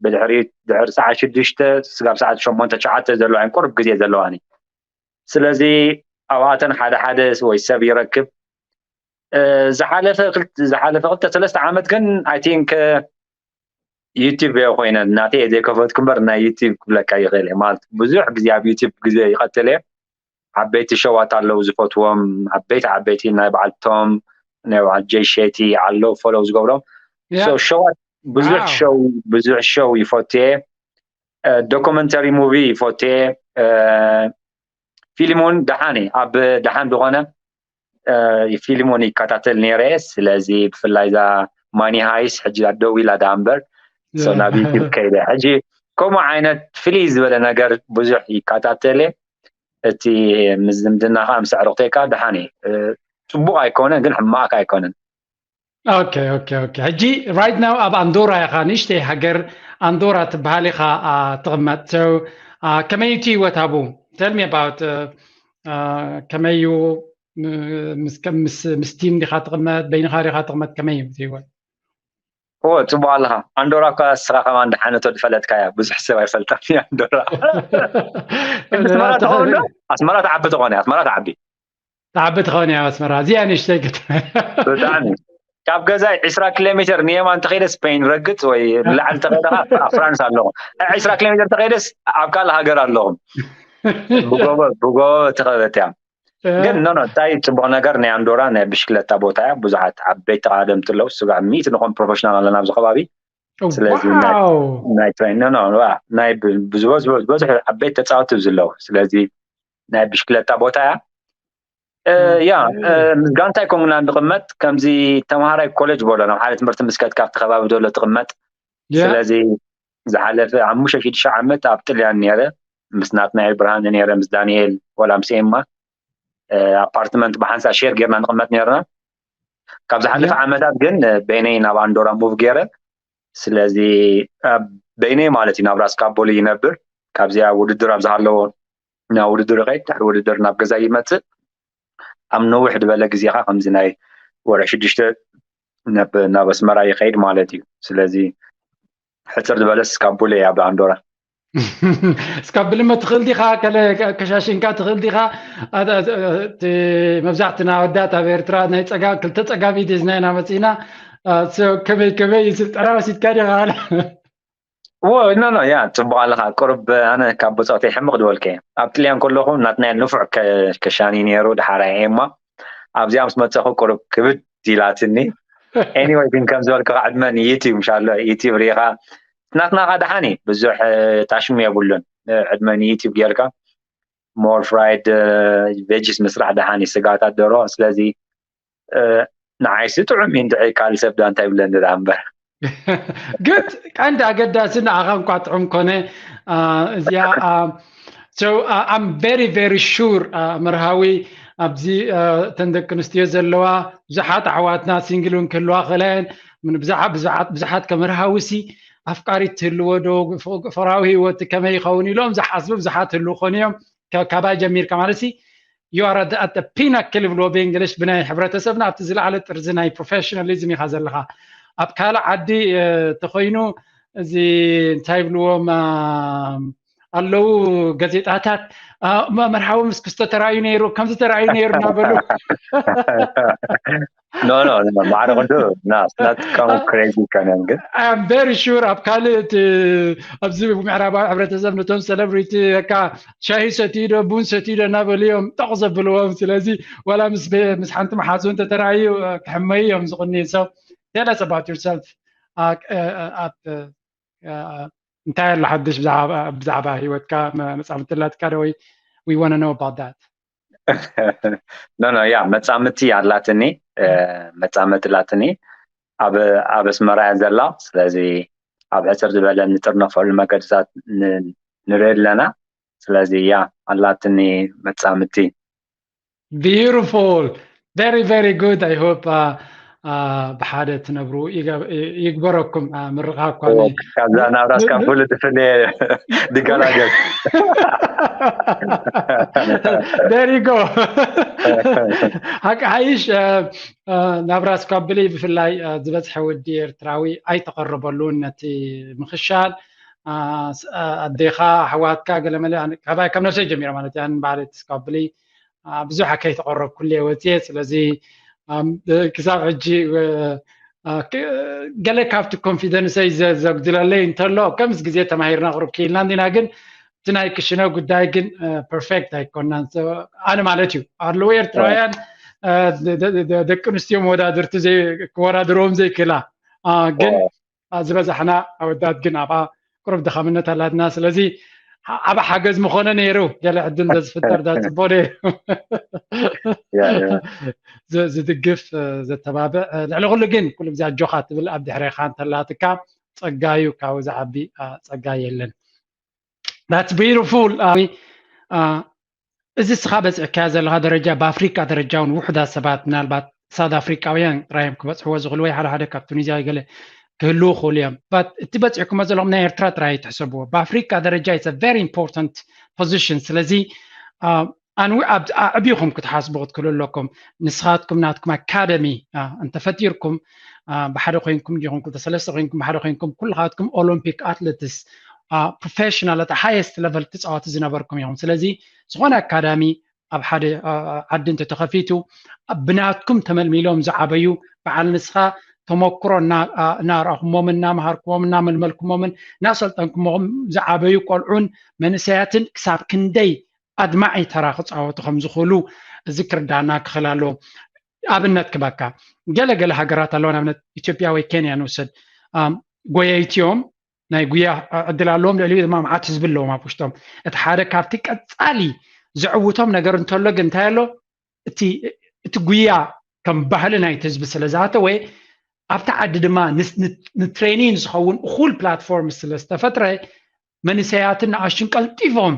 ብድሕሪ ድሕሪ ሰዓት ሽዱሽተ ስጋብ ሰዓት ሸሞንተ ትሽዓተ ዘለዋ እየን ቁሩብ ግዜ ዘለዋኒ። ስለዚ ኣብኣተን ሓደ ሓደ ወይ ሰብ ይረክብ። ዝሓለፈ ዝሓለፈ ክልተ ሰለስተ ዓመት ግን ኣይ ቲንክ ዩቲብ እየ ኮይነ ናተይ እየ ዘይከፈትኩ እምበር ናይ ዩቲብ ክብለካ ይኽእል እየ ማለት ብዙሕ ግዜ ኣብ ዩቲብ ግዜ ይቐትል እየ። ዓበይቲ ሸዋት ኣለዉ ዝፈትዎም ዓበይቲ ዓበይቲ ናይ በዓል ቶም ናይ በዓል ጀይ ሸቲ ኣለዉ ፈለው ዝገብሮም ሸዋት ብዙሕ ሸው ብዙሕ ሸው ይፈቱ እየ። ዶኩመንተሪ ሙቪ ይፈቱ እየ። ፊልም እውን ደሓን እየ ኣብ ደሓን ዝኾነ ፊልም እውን ይከታተል ነይረ። ስለዚ ብፍላይ እዛ ማኒ ሃይስ ሕጂ ደው ኢላ ደኣ እምበር ናብ ዩቲብ ከይደ ሕጂ ከምኡ ዓይነት ፍልይ ዝበለ ነገር ብዙሕ ይከታተል እየ። እቲ ምስ ዝምድና ከዓ ምስ ኣዕሩኽተይ ከዓ ደሓን እዩ። ፅቡቕ ኣይኮነን ግን ሕማቕ ከዓ ኣይኮነን። ኦኬ ኦኬ ኦኬ። ሕጂ right now ኣብ ኣንዶራ ኢኻ፣ ንእሽተይ ሃገር ኣንዶራ ትበሃል ኢኻ ትቕመጥ። So ከመይ እቲ ህይወት ኣብኡ? Tell me about ከመይ እዩ? ምስ ምስ ቲም ዲኻ ትቕመጥ? በይንኻ ዲኻ ትቕመጥ? ከመይ እዩ እቲ ህይወት? እወ ፅቡቅ ኣለኻ ኣንዶራ እኳ እስኻ ከማን ደሓነቶ ዝፈለጥካ እያ ብዙሕ ሰብ ኣይፈልጣን እያ ኣንዶራ ኣስመራ ተኾን ኣስመራ ተዓቢ ተኾነ ኣስመራ ተዓቢ ተዓቢ ትኸውን እያ ኣስመራ እዚኣ ንእሽተይ ክት ብጣዕሚ ካብ ገዛይ ዕስራ ኪሎ ሜትር ንየማን ተኸይደ ስፔን ረግጽ ወይ ላዕሊ ተኸይደ ከዓ ኣብ ፍራንስ ኣለኹ። ዕስራ ኪሎ ሜትር ተኸይደስ ኣብ ካልእ ሃገር ኣለኹም። ብጎቦ ብጎቦ ተኸበት እያ። ግን ኖ ኖ እንታይ ጽቡቕ ነገር ናይ ኣንዶራ ናይ ብሽክለታ ቦታ እያ። ብዙሓት ዓበይቲ ተቓደምቲ ኣለዉ። ስጋዕ ሚእቲ ንኾን ፕሮፌሽናል ኣለና ኣብዚ ከባቢ። ስለዚ ናይ- ዋው ናይ ትሬን ኖ ኖ ዋ፣ ናይ ብ- ብዙ ብዙ ብዙ ዓበይቲ ተጻወትቲ ኣብዚ ኣለዉ። ስለዚ ናይ ብሽክለታ ቦታ እያ። እ፣ ያ እ፣ ምስ ጋንታይ ኮንግና ንቕመጥ ከምዚ ተምሃራይ ኮሌጅ በሎ ናብ ሓደ ትምህርቲ ምስ ከድካ ኣብቲ ከባቢ ዘሎ ትቕመጥ። ያ ስለዚ ዝሓለፈ ሓሙሽተ ሽዱሽተ ዓመት ኣብ ጥልያን ነይረ ምስ ናትናኤል ብርሃነ ነይረ ምስ ዳንኤል ወላ ምስ ኤማ እ፣ ኣፓርትመንት ብሓንሳእ ሼር ጌርና ንቕመጥ ነይርና። ካብ ዝሓለፈ ያ ዓመታት ግን እ፣ በይነይ ናብ ኣንዶራ ሙቭ ገይረ። ስለዚ ኣብ በይነይ ማለት እዩ ናብ ራስ ካቦሊ ይነብር። ካብዚኣ ውድድር ኣብ ዝሃለዎ ናብ ውድድር ይኸይድ፣ ድሕሪ ውድድር ናብ ገዛ ይመጽእ። ኣብ ነዊሕ ዝበለ ግዜኻ ከምዚ ናይ ወርሒ ሽዱሽተ ናብ ናብ ኣስመራ ይኸይድ ማለት እዩ። ስለዚ ሕፅር ዝበለስ ካብ ቡሌ ኣብ ኣንዶራ እስካብ ብልመ ትኽእል ዲኻ? ከለ ከሻሽንካ ትኽእል ዲኻ? ኣታ- እቲ መብዛሕትና ኣወዳት ኣብ ኤርትራ ናይ ጸጋ ክልተ ጸጋሚ ዲዝና ኢና መጺና። አ፣ so ከመይ ከመይ ስልጠና ወሲድካ ዲኻ? ዎ ኖ ኖ ያ ጽቡቅ ኣለኻ። ቁርብ ኣነ ካብ ብጾተይ ሕምቕ ዝበልከ ኣብ ጥልያን ከለኹ ናትናኤል ንፉዕ ከ- ከሻኒ ነይሩ። ድሓር ኣይ ኤማ ኣብዚኣ ምስ መጸኹ ቁርብ ክብድ ኢላትኒ። ኤኒወይ ግን ከም ዝበልክኻ ዕድመ ንዩቲብ ምሻሎ ዩቲብ ሪኢኻ ናትና ኻ ደሓን እዩ። ብዙሕ እ፣ ታሽሙ የብሉን። እ፣ ዕድመ ንዩቲብ ጌርካ ሞር ፍራይድ ቬጅስ ምስራሕ ደሓን እዩ። ስጋታት ደሮ ስለዚ እ፣ ንዓይሲ ጥዑም እዩ። እንድዒ ካልእ ሰብ ዳ እንታይ ይብለኒ ደኣ እምበር good ቀንዲ ኣገዳሲ ንኣኻ እንኳ ጥዑም ኮነ። አ፣ እዚኣ አ፣ so uh, I'm very very sure uh, መርሃዊ ኣብዚ uh, እተን ደቂ ኣንስትዮ ዘለዋ ብዙሓት ኣሕዋትና ሲንግል እውን ክህልዋ ክእላ እየን። ምን- ብዙሓ- ብዙሓት ብዙሓት ከመርሃዊ ሲ ኣፍቃሪት ትህልዎ ዶ ፍ- ፍቅራዊ ህይወት ከመይ ይኸውን ኢሎም ዝሓስቡ ብዙሓት ህልው ኮኑ እዮም። ከ- ካባይ ጀሚርካ ማለት ሲ you are at the pinnacle ይብልዎ ብእንግሊሽ ብናይ ሕብረተሰብና ኣብቲ ዝለዓለ ጥርዚ ናይ ፕሮፌሽናሊዝም ኢኻ ዘለኻ። ኣብ ካልእ ዓዲ እ፣ ተኾይኑ እዚ እንታይ ይብልዎም አ፣ ኣለዉ ጋዜጣታት አ፣ መ- መርሃዊ ምስ ክስቶ ተራእዩ ነይሩ ከምዚ ተራእዩ ነይሩ እናበሉ no no no ማዕረ ክንዱ ናት ናት ከም ክሬዚ ይኮነን ግን I'm very sure ኣብ ካልእ እቲ ኣብዚ ምዕራባዊ ሕብረተሰብ ነቶም ሰለብሪቲ ካ ሻሂ ሰትዩ ዶ ቡን ሰትዩ ዶ እናበሉ እዮም ጠቕ ዘብልዎም። ስለዚ ዋላ ምስ ምስ ሓንቲ መሓዙ እንተተራእዩ ክሕመዩ እዮም ዝቕንዩ። So tell us about yourself. አ፣ አ፣ አ፣ እንታይ ኣሎ ሓድሽ ብዛዕባ ብዛዕባ ህይወትካ መ- መጻምድቲ ኣላትካ ዶ ወይ we want to know about that? no no ያ መጻምቲ ኣላትኒ እ፣ መጻምቲ ኣላትኒ ኣብ ኣብ ኣስመራ እያ ዘላ። ስለዚ ኣብ ሕፅር ዝበለ ንጥርነፈሉ መገድታት ን- ንርኢ ኣለና። ስለዚ ያ ኣላትኒ መጻምቲ Beautiful. Very very good. I hope uh, uh, ብሓደ ትነብሩ ይገ- ይግበረኩም። Uh, ምርቓ እኳ ነ- ካብዛ ናብራ እስካብ ፍሉ ትፍልየ ድገላገል There you go. ሓቂ ሓይሽ እ፣ እ፣ ናብራ እስካብሊ ብፍላይ እ፣ ዝበዝሐ ወዲ ኤርትራዊ ኣይተቐረበሉን ነቲ ምኽሻል እ፣ ስ- እ፣ ኣዴኻ ኣሕዋትካ ገለመለ ኣነ- ካባይ ካብ ነብሰይ ጀሚረ ማለት እያ ንባዕለይ እስካብሊ እ፣ ብዙሕ ከይተቐረብኩሉ እየ ወፅየ። ስለዚ ኣም፣ ክሳብ ሕጂ እ፣ እ፣ ክ- ገለ ካብቲ ኮንፊደንሰይ ዘ- ዘጉድለለይ እንተሎ ከምስ ግዜ ተማሂርና ቅሩብ ክኢልና እንዲና ግን እቲ ናይ ክሽነ ጉዳይ ግን ፐርፌክት ኣይኮናን። So ኣነ ማለት እዩ ኣለዉ ኤርትራውያን እ፣ ደ- ደ- ደ- ደቂ ኣንስትዮ መወዳድርቲ ዘይ- ክወዳድርዎም ዘይክእላ እ፣ ግን እ፣ ዝበዛሕና ኣወዳት ግን ኣብኣ ቁሩብ ድኻምነት ኣላትና። ስለዚ ዓብ ሓገዝ ምኾነ ነይሩ ገለ ዕድል እንተዝፍጠር ዳ ጽቡቕ ነይሩ። ያ ያ ዝ- ዝድግፍ እ፣ ዘተባብዕ እ፣ ልዕሊ ኩሉ ግን ኩሉ ግዜ ኣጆኻ ትብል ኣብ ድሕሬኻ እንተላትካ ጸጋዩ ካብኡ ዝዓቢ እ፣ ጸጋ የለን። That's beautiful. እ፣ እ፣ እዚ እስኻ በፂዕካዮ ዘለኻ ደረጃ ብኣፍሪቃ ደረጃ እውን ውሑዳት ሰባት ምናልባት ሳውት ኣፍሪቃውያን ጥራይ እዮም ክበፅሕዎ ዝኽእሉ ወይ ሓደ ሓደ ካብ ቱኒዝያ ገለ ክህልዉ ይኽእሉ እዮም። But እቲ በፂዕኩሞ ዘለኹም ናይ ኤርትራ ጥራይ ትሕሰብዎ። ብኣፍሪቃ ደረጃ it's a very important position። ስለዚ አ፣ ኣንዊ ኣብ ኣዕቢኹም ክትሓስቡ ክትክእሉ ኣለኩም። ንስኻትኩም ናትኩም ኣካደሚ አ፣ እንተፈጢርኩም አ፣ ብሓደ ኮይንኩም ዲኹም ክልተ ሰለስተ ኮይንኩም ብሓደ ኮይንኩም ኩልኻትኩም ኦሎምፒክ ኣትለትስ ፕሮፌሽናል ኣት ሃየስት ለቨል ትፃወቱ ዝነበርኩም ኢኹም። ስለዚ ዝኾነ ኣካዳሚ ኣብ ሓደ ዓዲ እንተተኸፊቱ ብናትኩም ተመልሚሎም ዝዓበዩ በዓል ንስኻ ተመክሮ እናረኣኹሞምን እናመሃርኩሞምን እናመልመልኩሞምን እናሰልጠንኩሞም ዝዓበዩ ቆልዑን መንእሰያትን ክሳብ ክንደይ ኣድማዒ ተራ ክፃወቱ ከም ዝኽእሉ እዚ ክርዳና ክኽእል ኣለዎ። ኣብነት ክበካ፣ ገለገለ ሃገራት ኣለዋ። ንኣብነት ኢትዮጵያ ወይ ኬንያ ንውሰድ። ጎየይቲ እዮም፣ ናይ ጉያ ዕድል ኣለዎም፣ ልዕሊኡ ድማ መዓት ህዝቢ ኣለዎም ኣብ ውሽጦም። እቲ ሓደ ካብቲ ቀፃሊ ዘዕውቶም ነገር እንተሎ ግን እንታይ ኣሎ? እቲ ጉያ ከም ባህሊ ናይቲ ህዝቢ ስለ ዝኣተወ፣ ኣብቲ ዓዲ ድማ ንትሬኒን ዝኸውን እኹል ፕላትፎርም ስለ ዝተፈጥረ፣ መንእሰያትን ንኣሽቱን ቀልጢፎም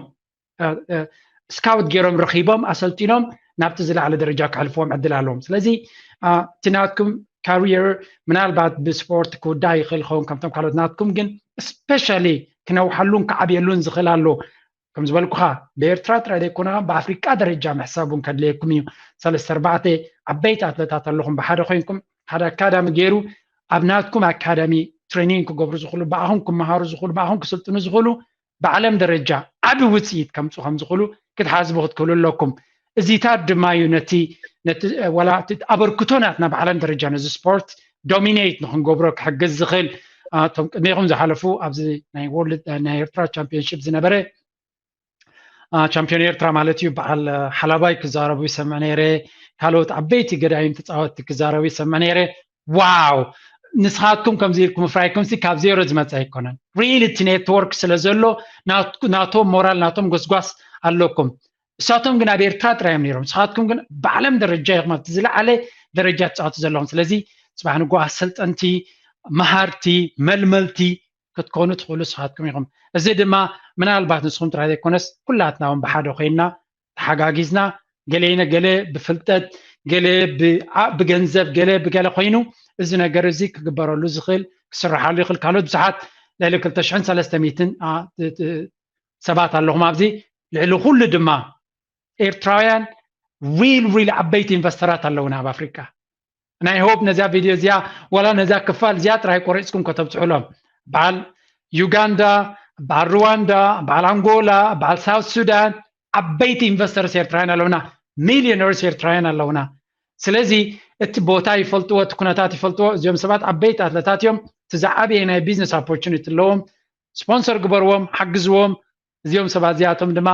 ስካውት ገይሮም ረኺቦም ኣሰልጢኖም ናብቲ ዝለዓለ ደረጃ ከሕልፍዎም ዕድል ኣለዎም። ስለዚ እቲ ናትኩም ካሪየር ምናልባት ብስፖርት ክውዳእ ይኽእል ይኸውን ከምቶም ካልኦት፣ ናትኩም ግን ስፔሻሊ ክነውሓሉን ክዓብየሉን ዝኽእል ኣሎ። ከም ዝበልኩኻ ብኤርትራ ጥራይ ዘይኮነ ብኣፍሪቃ ደረጃ ምሕሳብ እውን ከድልየኩም እዩ። ሰለስተ ኣርባዕተ ዓበይቲ ኣትለታት ኣለኹም፣ ብሓደ ኮይንኩም ሓደ ኣካዳሚ ገይሩ ኣብ ናትኩም ኣካዳሚ ትሬኒንግ ክገብሩ ዝኽእሉ፣ ብኣኹም ክመሃሩ ዝኽእሉ፣ ብኣኹም ክስልጥኑ ዝኽእሉ ብዓለም ደረጃ ዓቢ ውፅኢት ከምፁ ከም ዝኽእሉ ክትሓስቡ ክትክእሉ ኣለኩም። እዚታት ድማ እዩ ነቲ ነቲ ዋላ እቲ ኣበርክቶ ናትና ብዓለም ደረጃ ነዚ ስፖርት ዶሚኔት ንክንገብሮ ክሕግዝ ዝኽእል። እቶም ቅድሜኹም ዝሓለፉ ኣብዚ ናይ ወርልድ ናይ ኤርትራ ቻምፒዮንሽፕ ዝነበረ ቻምፒዮን ኤርትራ ማለት እዩ፣ በዓል ሓላባይ ክዛረቡ ይሰምዕ ነይረ። ካልኦት ዓበይቲ ገዳይም ተፃወትቲ ክዛረቡ ይሰምዕ ነይረ። ዋው፣ ንስኻትኩም ከምዚ ኢልኩም ምፍራይኩም ሲ ካብ ዜሮ ዝመፀ ኣይኮነን። ሪሊ እቲ ኔትወርክ ስለ ዘሎ ናቶም ሞራል ናቶም ጎስጓስ ኣለኩም። እሳቶም ግን ኣብ ኤርትራ ጥራይ እዮም ነይሮም። ንስኻትኩም ግን ብዓለም ደረጃ ኢኹም ኣብቲ ዝለዓለ ደረጃ ትፃወቱ ዘለኹም። ስለዚ ፅባሕ ንጎ ኣሰልጠንቲ፣ መሃርቲ፣ መልመልቲ ክትኮኑ ትኽእሉ ንስኻትኩም ኢኹም። እዚ ድማ ምናልባት ንስኹም ጥራይ ዘይኮነስ ኩላትና እውን ብሓደ ኮይንና ተሓጋጊዝና ገሌ ገለ ብፍልጠት ገሌ ብገንዘብ ገሌ ብገለ ኮይኑ እዚ ነገር እዚ ክግበረሉ ዝኽእል ክስርሓሉ ይኽእል። ካልኦት ብዙሓት ልዕሊ ክልተ ሽሕን ሰለስተ ሚእትን ሰባት ኣለኹም ኣብዚ። ልዕሊ ኩሉ ድማ ኤርትራውያን ሪል ሪል ዓበይቲ ኢንቨስተራት ኣለውና ኣብ ኣፍሪቃ። ናይ ሆፕ ነዛ ቪድዮ እዚኣ ዋላ ነዛ ክፋል እዚኣ ጥራይ ቆሪፅኩም ከተብፅሑሎም። በዓል ዩጋንዳ፣ በዓል ሩዋንዳ፣ በዓል ኣንጎላ፣ በዓል ሳውት ሱዳን ዓበይቲ ኢንቨስተርስ ኤርትራውያን ኣለውና፣ ሚሊዮነርስ ኤርትራውያን ኣለውና። ስለዚ እቲ ቦታ ይፈልጥዎ፣ እቲ ኩነታት ይፈልጥዎ። እዚኦም ሰባት ዓበይቲ ኣትለታት እዮም። እቲ ዝዓበየ ናይ ቢዝነስ ኦፖርቹኒቲ ኣለዎም። ስፖንሰር ግበርዎም፣ ሓግዝዎም። እዚኦም ሰባት እዚኣቶም ድማ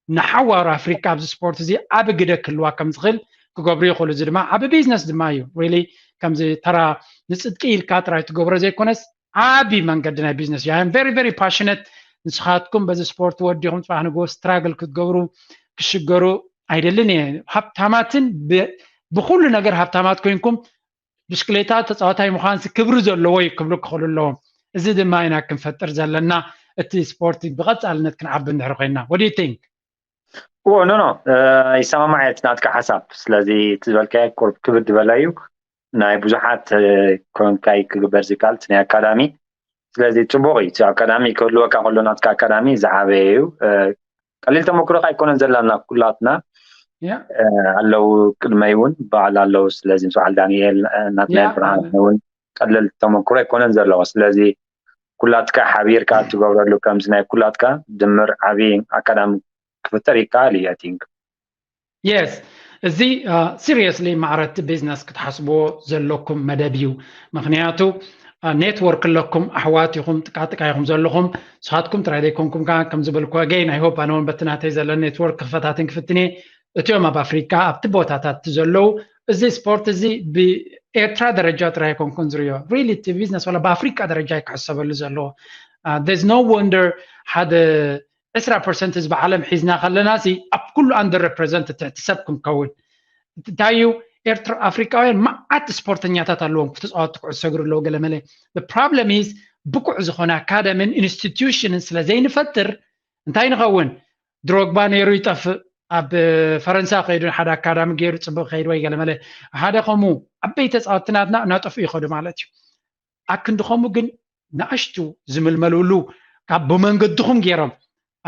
ንሓዋሩ ኣፍሪካ ኣብዚ ስፖርት እዚ ዓቢ ግደ ክህልዋ ከም ዝኽእል ክገብሩ ይኽእሉ። እዚ ድማ ዓቢ ቢዝነስ ድማ እዩ። ሪሊ ከምዚ ተራ ንፅድቂ ኢልካ ጥራይ ትገብሮ ዘይኮነስ ዓቢ መንገዲ ናይ ቢዝነስ እዩ። I am very very passionate። ንስኻትኩም በዚ ስፖርት ወዲኹም ፅባሕ ንግሆ ስትራግል ክትገብሩ ክሽገሩ ኣይደልን እየ። ሃብታማትን ብኩሉ ነገር ሃብታማት ኮይንኩም ብሽክሌታ ተፃዋታይ ምዃንሲ ክብሪ ዘለዎ እዩ ክብሉ ክኽእሉ ኣለዎም። እዚ ድማ ኢና ክንፈጥር ዘለና እቲ ስፖርት ብቐፃልነት ክንዓቢ እንድሕር ኮይንና። What do you think? ኖ ኖ ይሰማማዕ እቲ ናትካ ሓሳብ። ስለዚ እቲ ዝበልካዮ ቁርብ ክብድ ዝበለ እዩ። ናይ ብዙሓት ኮንካይ ክግበር ዝከኣል ናይ ኣካዳሚ። ስለዚ ፅቡቅ እዩ እቲ ኣካዳሚ ክህልወካ ከሎ ናትካ ኣካዳሚ ዝዓበየ እዩ። ቀሊል ተመክሮ ኣይኮነን ዘለና ኩላትና ኣለዉ ቅድመይ እውን በዓል ኣለዉ። ስለዚ ምስ በዓል ዳንኤል ናትናኤል ብርሃን እውን ቀለል ተመክሮ ኣይኮነን ዘለዎ። ስለዚ ኩላትካ ሓቢርካ ትገብረሉ ከምዚ ናይ ኩላትካ ድምር ዓብዪ ኣካዳሚ ክፍጠር ይከኣል እዩ። I think yes እዚ ሲሪየስሊ ማዕረቲ ቢዝነስ ክትሓስብዎ ዘለኩም መደብ እዩ። ምክንያቱ ኔትወርክ ኣለኩም፣ ኣሕዋት ኢኹም፣ ጥቃጥቃ ኢኹም ዘለኹም። ንስኻትኩም ጥራይ ዘይኮንኩም ከዓ ከም ዝበልኩ ኣገይ ናይ ሆፕ ኣነ እውን በቲ ናተይ ዘሎ ኔትወርክ ክፈታትን ክፍትን እየ። እቲኦም ኣብ ኣፍሪካ ኣብቲ ቦታታት ዘለዉ እዚ ስፖርት እዚ ብኤርትራ ደረጃ ጥራይ ኣይኮንኩን ዝርዮ። ሪሊ እቲ ቢዝነስ ዋላ ብኣፍሪካ ደረጃ ክሕሰበሉ ዘለዎ። There's no wonder ሓደ ዕስራ ፐርሰንት ህዝቢ ዓለም ሒዝና ከለና ሲ ኣብ ኩሉ ኣንደር ሬፕረዘንት ትሕቲ ሰብ ክንከውን። እንታይ እዩ ኤርትራ ኣፍሪካውያን መዓት ስፖርተኛታት ኣለዎም ተፃወቲ ኩዕሶ እግሪ ኣለዎ ገለመለ። ፕሮብለም ኢዝ ብቁዕ ዝኾነ ኣካደምን ኢንስቲትዩሽንን ስለ ዘይንፈጥር እንታይ ንኸውን? ድሮግባ ነይሩ ይጠፍእ ኣብ ፈረንሳ ከይዱ ሓደ ኣካዳሚ ገይሩ ፅቡቅ ከይድ ወይ ገለመለ ሓደ ከምኡ ዓበይ ተፃወቲ ናትና እናጠፍኡ ይኸዱ ማለት እዩ። ኣክንዲ ከምኡ ግን ንኣሽቱ ዝምልመልሉ ካብ ብመንገድኹም ገይሮም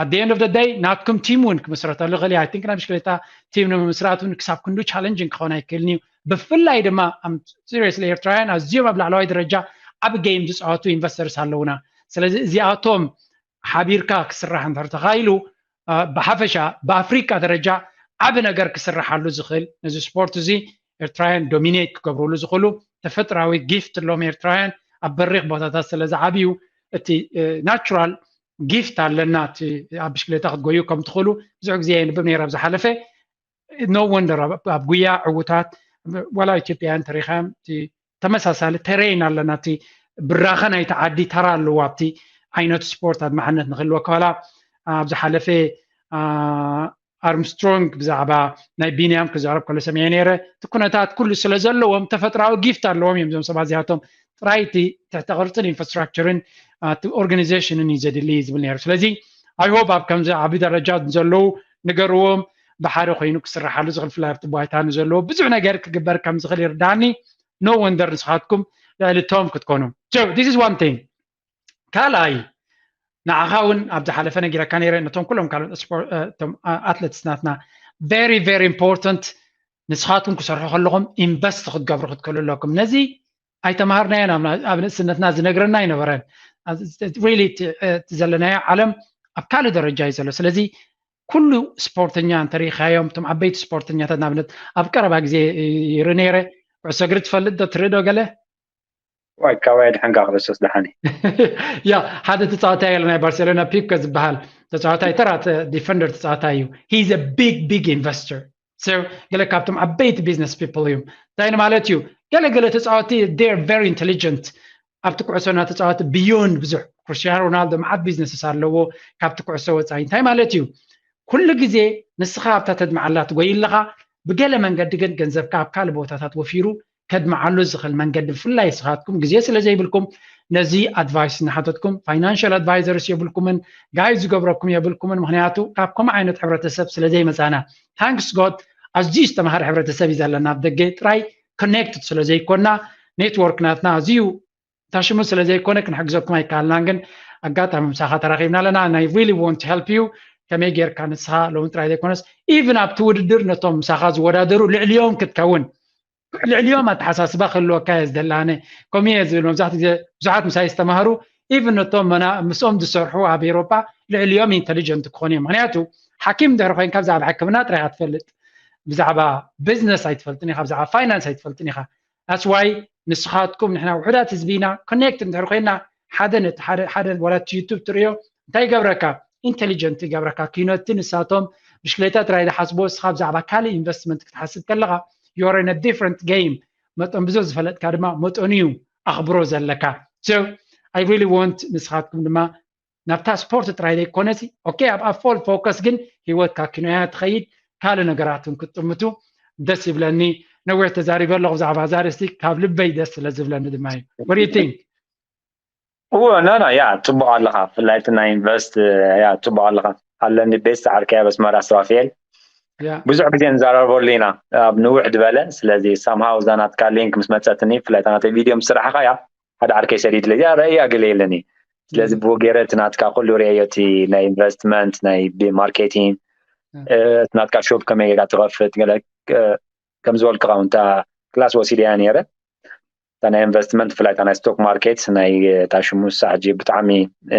ኣደ ኤንድ ኦፍ ደይ ናትኩም ቲም እውን ክምስረተሉ ይኽእል። I think ናይ ብሽክሌታ ቲም ንምምስራት እውን ክሳብ ክንዱ ቻለንጅን ክኸውን ኣይክእልን እዩ። ብፍላይ ድማ ሲሪየስሊ ኤርትራውያን ኣዝዮም ኣብ ላዕለዋይ ደረጃ ዓብ ጌም ዝፃወቱ ኢንቨስተርስ ኣለውና። ስለዚ እዚኣቶም ሓቢርካ ክስራሕ እንተር ተኻኢሉ ብሓፈሻ ብኣፍሪቃ ደረጃ ዓቢ ነገር ክስርሓሉ ዝኽእል፣ ነዚ ስፖርት እዚ ኤርትራውያን ዶሚኔት ክገብርሉ ዝኽእሉ ተፈጥራዊ ጊፍት ኣለዎም ኤርትራውያን። ኣብ በሪኽ ቦታታት ስለ ዝዓብዩ፣ እቲ ናቹራል ጊፍት ኣለና። እቲ ኣብ ብሽክሌታ ክትጎዩ ከም ትኽእሉ ብዙሕ ግዜ የንብብ ነይረ ኣብ ዝሓለፈ። ኖ ወንደር ኣብ ጉያ ዕውታት፣ ዋላ ኢትዮጵያውያን ተሪኻዮም፣ እቲ ተመሳሳሊ ተሬን ኣለና። እቲ ብራኸ ናይቲ ዓዲ ተራ ኣለዎ ኣብቲ ዓይነት ስፖርት ኣድማዕነት ንክህልወካ። ዋላ ኣብ ዝሓለፈ ኣርምስትሮንግ ብዛዕባ ናይ ቢንያም ክዛረብ ከሎ ሰሚዐ ነይረ። እቲ ኩነታት ኩሉ ስለ ዘለዎም ተፈጥራዊ ጊፍት ኣለዎም እዮም እዞም ሰባት እዚኣቶም። ጥራይ እቲ ትሕተ ቅርፅን ኢንፍራስትራክቸርን እቲ ኦርጋናይዜሽንን እዩ ዘድሊ ዝብል ነይሩ። ስለዚ ኣይ ሆፕ ኣብ ከምዚ ዓቢ ደረጃ ዘለዉ ንገርዎም፣ ብሓደ ኮይኑ ክስርሓሉ ዝኽእል፣ ፍላይ ኣብቲ ባይታ ንዘለዎ ብዙሕ ነገር ክግበር ከም ዝኽእል ይርዳኒ። ኖ ወንደር ንስኻትኩም ልዕሊ ቶም ክትኮኑ። So this is one thing። ካልኣይ፣ ንዓኻ እውን ኣብ ዝሓለፈ ነጊረካ ነይረ፣ ነቶም ኩሎም ካልኦት ኣትለትስ ናትና very very important። ንስኻትኩም ክሰርሑ ከለኹም ኢንቨስት ክትገብሩ ክትክእሉ ኣለኩም። ነዚ ኣይተማሃርናዮን፣ ኣብ ንእስነትና ዝነግረና ኣይነበረን። ሪሊ እቲ ዘለናዮ ዓለም ኣብ ካልእ ደረጃ እዩ ዘሎ። ስለዚ ኩሉ ስፖርተኛ እንተሪኢኻዮም፣ እቶም ዓበይቲ ስፖርተኛታት፣ ንኣብነት ኣብ ቀረባ ግዜ ይርኢ ነይረ። ኩዕሶ እግሪ ትፈልጥ ዶ፣ ትርኢ ዶ ገለ? ዋይ፣ ካባይ ኣድሕንካ ክርስቶስ ደሓኒ። ያ፣ ሓደ ተፃዋታይ ኣሎ ናይ ባርሴሎና፣ ፒኮ ዝበሃል ተፃዋታይ፣ ተራ ዲፈንደር ተፃዋታይ እዩ። He's a big big investor። So ገለ ካብቶም ዓበይቲ ቢዝነስ ፒፕል እዮም። እንታይ ማለት እዩ? ገለ ገለ ተፃወቲ they're very intelligent፣ ኣብቲ ኩዕሶ እናተፃወቲ ብዮንድ ብዙሕ። ክርስቲያኖ ሮናልዶ መዓት ቢዝነስስ ኣለዎ ካብቲ ኩዕሶ ወፃኢ። እንታይ ማለት እዩ? ኩሉ ግዜ ንስኻ ኣብታ ተድምዓላ ትጎይ ኣለኻ፣ ብገለ መንገዲ ግን ገንዘብካ ኣብ ካልእ ቦታታት ወፊሩ ከድምዓሉ ዝኽእል መንገዲ፣ ብፍላይ ንስኻትኩም ግዜ ስለ ዘይብልኩም፣ ነዚ ኣድቫይስ እናሓተትኩም፣ ፋይናንሻል ኣድቫይዘርስ የብልኩምን፣ ጋይድ ዝገብረኩም የብልኩምን። ምኽንያቱ ካብ ከምኡ ዓይነት ሕብረተሰብ ስለ ዘይመፃና። ታንክስ ጎድ፣ ኣዝዩ ዝተምሃረ ሕብረተሰብ እዩ ዘለና። ኣብ ደገ ጥራይ ኮኔክትድ ስለ ዘይኮና፣ ኔትወርክ ናትና ኣዝዩ ታሽሙ ስለ ዘይኮነ ክንሕግዘኩም ኣይከኣልናን። ግን ኣጋጣሚ ምሳኻ ተራኺብና ኣለና። ናይ ሪሊ ዋንት ቱ ሄልፕ ዩ። ከመይ ጌርካ ንስኻ ሎሚ ጥራይ ዘይኮነስ ኢቭን ኣብቲ ውድድር ነቶም ምሳኻ ዝወዳደሩ ልዕሊኦም ክትከውን፣ ልዕሊኦም ኣተሓሳስባ ክህልወካ እየ ዝደሊ። ኣነ ከምኡ እየ ዝብል። መብዛሕትኡ ግዜ ብዙሓት ምሳይ ዝተማህሩ፣ ኢቭን ነቶም መና-፣ ምስኦም ዝሰርሑ ኣብ ኤውሮጳ ልዕሊኦም ኢንተሊጀንት ክኾኑ እዮም። ምኽንያቱ ሓኪም እንድሕር ኮይንካ ብዛዕባ ሕክምና ጥራይ ኢኻ ትፈልጥ፣ ብዛዕባ ቢዝነስ ኣይትፈልጥን ኢኻ፣ ብዛዕባ ፋይናንስ ኣይትፈልጥን ኢኻ። That's why ንስኻትኩም ንሕና ውሑዳት ህዝቢ ኢና፣ ኮኔክት እንድሕር ኮይና ሓደ ነቲ ሓደ፣ ሓደ ዋላ እቲ ዩቱብ ትርእዮ እንታይ ይገብረካ? ኢንተሊጀንት ይገብረካ። ኪኖቲ ንሳቶም ብሽክሌታ ጥራይ ዝሓስቦ፣ እስኻ ብዛዕባ ካልእ ኢንቨስትመንት ክትሓስብ ከለኻ you're in a different game። መጠን ብዙሕ ዝፈለጥካ ድማ መጠኑ እዩ ኣኽብሮ ዘለካ። So I really want ንስኻትኩም ድማ ናብታ ስፖርት ጥራይ ዘይኮነሲ፣ ኦኬ፣ ኣብኣ ፎል ፎከስ፣ ግን ሂወትካ ኪኖያ ትኸይድ፣ ካልእ ነገራትን ክትጥምቱ ደስ ይብለኒ። ነዊሕ ተዛሪበ ኣለኹ ብዛዕባ እዛ ርእስቲ፣ ካብ ልበይ ደስ ስለ ዝብለኒ ድማ እዩ። What do you think? እዎ፣ ኖ፣ ኖ፣ ያ፣ ጽቡቕ ኣለኻ። ብፍላይ እቲ ናይ ኢንቨስት፣ ያ፣ ጽቡቕ ኣለኻ። ኣለኒ ቤት ዓርከይ ኣብ ኣስመራ፣ ሱራፌል። ያ። ብዙሕ ግዜ ንዛረበሉ ኢና፣ ኣብ ንውሕ ዝበለ። ስለዚ ሳምሃው እዛ ናትካ ሊንክ ምስ መጸትኒ፣ ብፍላይ እታ ናተይ ቪድዮ ምስ ስራሕኻ፣ ያ፣ ሓደ ዓርከይ ሰዲድለይ፣ ያ፣ ረእያ ገለ የለኒ። ስለዚ ም። ብኡ ገይረ እቲ ናትካ ኩሉ ርእየዮ፣ እቲ ናይ ኢንቨስትመንት፣ ናይ ቢ-፣ ማርኬቲንግ፣ ም። እ፣ እቲ ናትካ ሾፕ ከመይ ጌርካ ትኸፍት፣ ገለ፣ እ፣ ከም ዝበልኩኻ እውን እታ ክላስ ወሲደያ ነይረ። እታ ናይ ኢንቨስትመንት፣ ብፍላይ እታ ናይ ስቶክ ማርኬት፣ ናይ፣ እ፣ እታ ሽሙ ሳሕጂ ብጣዕሚ፣ እ፣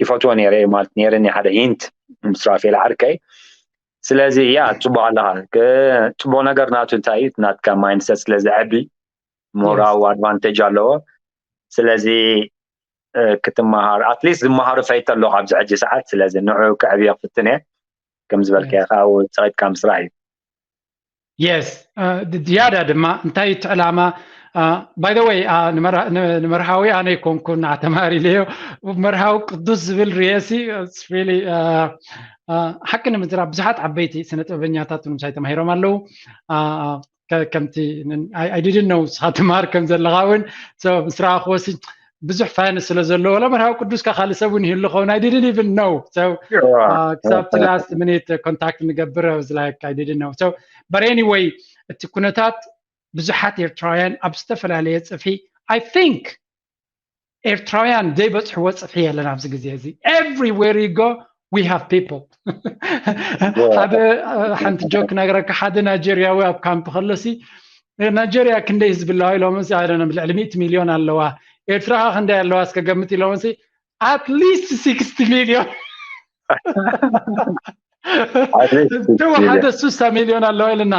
ይፈትዎ ነይረ፣ ማለት ነይረኒ ሓደ ሂንት ምስ ሱራፌል ዓርከይ። ስለዚ፣ ያ፣ ጽቡቕ ኣለኻ። ክ-፣ ጽቡቕ ነገር ናቱ እንታይ እዩ? ናትካ ማይንድሰት ስለ ዘዕቢ፣ ሞር የስ። ኣድቫንቴጅ ኣለዎ። ስለዚ፣ እ፣ ክትመሃር፣ ኣትሊስት ዝመሃሩ ፈይተ ኣለኹ ኣብዚ ሕጂ ሰዓት። ስለዚ ንዑ ከዕብዮ ክፍትን እየ። ከም ዝበልካዮ የስ። ከዓ ኣብኡ ጸቒጥካ ምስራሕ እዩ። የስ። እ፣ ድ-፣ ዝያዳ ድማ እንታይ እዩ እቲ ዕላማ? እ፣ ባይ ዘ ወይ፣ እ፣ ንመርሃ-፣ ን-፣ ንመርሃዊ ኣነ ኣይኮንኩን ንዓ ተማሃር ኢለዮ። መርሃዊ ቅዱስ ዝብል ርእየሲ፣ it's really፣ እ፣ እ፣ ሓቂ ንምዝራብ ብዙሓት ዓበይቲ ስነ ጥበበኛታት እውን ምሳይ ተማሂሮም ኣለዉ። እ፣ ከ-፣ ከምቲ ን-፣ I, I didn't know ንስኻ ትምሃር ከም ዘለኻ እውን። So ምስ ረኣኽዎሲ ብዙሕ ፋን ስለ ዘለዎ፣ ወላ መርሃዊ ቅዱስ ከ ካልእ ሰብ እውን ይህሉ ኸውን፣ I didn't even know። So፣ ያ፣ እ፣ ክሳብ እቲ ያ። ላስት ሚኒት ኮንታክት ንገብር፣ I was like, I didn't know። So, but anyway፣ እቲ ኩነታት ብዙሓት ኤርትራውያን ኣብ ዝተፈላለየ ጽፍሒ፣ I think ኤርትራውያን ዘይበጽሕዎ ጽፍሒ የለን ኣብዚ ግዜ እዚ። Everywhere you go, we have people። ያ። ሓደ፣ እ፣ ሓንቲ ጆክ ክነግረካ፣ ሓደ ናይጀርያዊ ኣብ ካምፕ ከሎሲ፣ እ፣ ናይጀርያ ክንደይ ህዝቢ ኣለዋ ኢሎምሲ፣ I don't know፣ ልዕሊ ሚእቲ ሚልዮን ኣለዋ። ኤርትራ ኸ ክንደይ ኣለዋ እስከ ገምት ኢሎምሲ፣ at least ሲክስቲ ሚልዮን። ተወሓደ ስሳ ሚልዮን ኣለዋ ኢልና።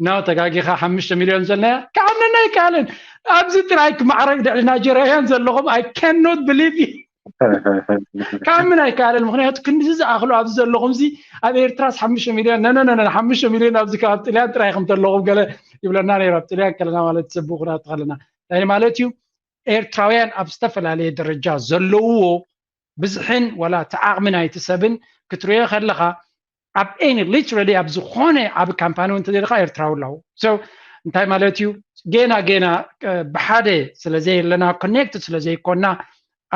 ናው ተጋጊኻ ሓሙሽተ ሚልዮን ዘለያ ክኣምነና ኣይከኣልን። ኣብዚ ጥራይ ክማዕረግ ድዕሊ ናይጀርያውያን ዘለኹም፣ I cannot believe you። ክኣምን ኣይከኣልን። ምክንያቱ ክንዲዚ ዝኣኽሉ ኣብዚ ዘለኹም ዚ ኣብ ኤርትራስ ሓሙሽተ ሚልዮን ነነነነ ሓሙሽተ ሚልዮን ኣብዚ ካብ ጥልያን ጥራይ ከም ዘለኹም ገለ ይብለና ነይሩ። ኣብ ጥልያን ከለና ማለት ሰብ ብኹናት ከለና እንታይ ማለት እዩ? ኤርትራውያን ኣብ ዝተፈላለየ ደረጃ ዘለውዎ ብዝሕን ዋላ እቲ ዓቕሚ ናይቲ ሰብን ክትሪኦ ከለኻ ኣብ any literally ኣብ ዝኾነ ዓብ ካምፓኒ እውን እንተደለኻ ኤርትራዊ ኣለዉ። So እንታይ ማለት እዩ? ጌና ጌና ብሓደ ስለዘየለና፣ ኮኔክትድ ስለዘይኮና፣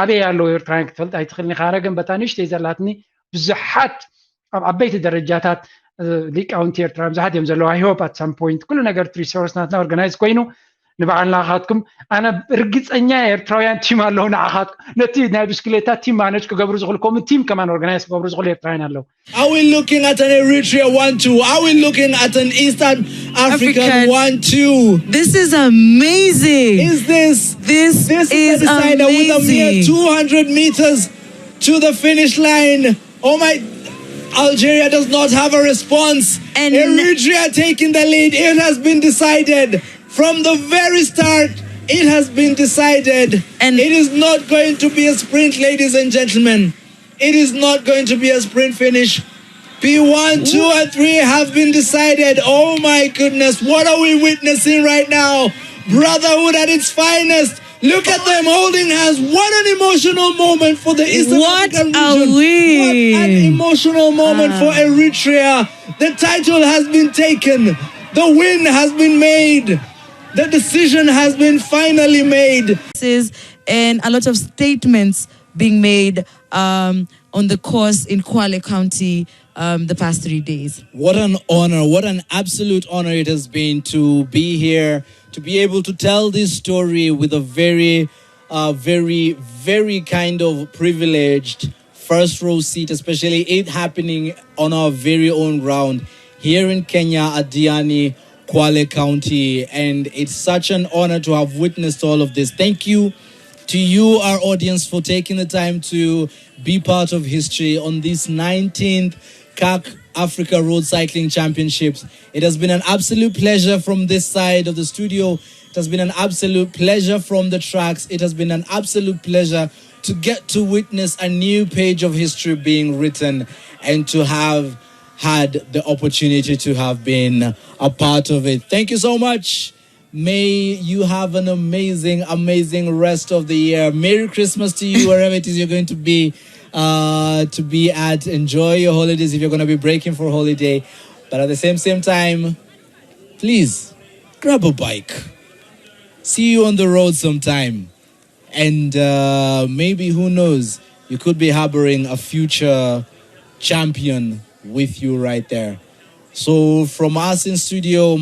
ኣበይ ኣለዉ ኤርትራውያን ክትፈልጥ ኣይትኽእልን ኢኻ። ኣነ ግን በታ ንእሽተይ ዘላትኒ ብዙሓት ኣብ ዓበይቲ ደረጃታት ሊቃውንቲ ኤርትራ ብዙሓት እዮም ዘለዉ። I hope at some point ኩሉ ነገር ሪሶርስ ናትና ኦርጋናይዝ ኮይኑ ንባዕልና ካትኩም ኣነ ርግፀኛ ኤርትራውያን ቲም ኣለዉ ንዓኻትኩም ነቲ ናይ ብስክሌታ ቲም ማነጅ ክገብሩ ዝኽእሉ ከምኡ ቲም ከማን ኦርጋናይዝ ክገብሩ ዝኽእሉ ኤርትራውያን ኣለዉ። Are we looking at an Eritrea one two? Are we looking at an Eastern African, African. one two? This is amazing. Is this This this is is the decider with a mere amazing. two hundred meters to the finish line? Oh my! Algeria does not have a response. And- Eritrea taking the lead. It has been decided from the very start. It has been decided. And- It is not going to be a sprint, ladies and gentlemen. It is not going to be a sprint finish. P one, two, and three have been decided. Oh my goodness, what are we witnessing right now? Brotherhood at its finest. Look at them holding hands. What an emotional moment for the Eastern What African a region. win. What an emotional moment for Eritrea. The title has been taken. The win has been made. The decision has been finally made. Is and a lot of statements being made um, on the course in Kwale County um, the past three days. What an honor, what an absolute honor it has been to be here, to be able to tell this story with a very, uh, very, very kind of privileged first row seat, especially it happening on our very own ground here in Kenya at Diani, Kwale County. And it's such an honor to have witnessed all of this. Thank you to you, our audience, for taking the time to be part of history on this nineteenth CAC Africa Road Cycling Championships. It has been an absolute pleasure from this side of the studio. It has been an absolute pleasure from the tracks. It has been an absolute pleasure to get to witness a new page of history being written and to have had the opportunity to have been a part of it. Thank you so much. May you have an amazing, amazing rest of the year. Merry Christmas to you, wherever it is you're going to be, uh, to be at. Enjoy your holidays if you're going to be breaking for holiday. But at the same same time, please grab a bike. See you on the road sometime, and uh, maybe who knows, you could be harboring a future champion with you right there. So from us in studio, my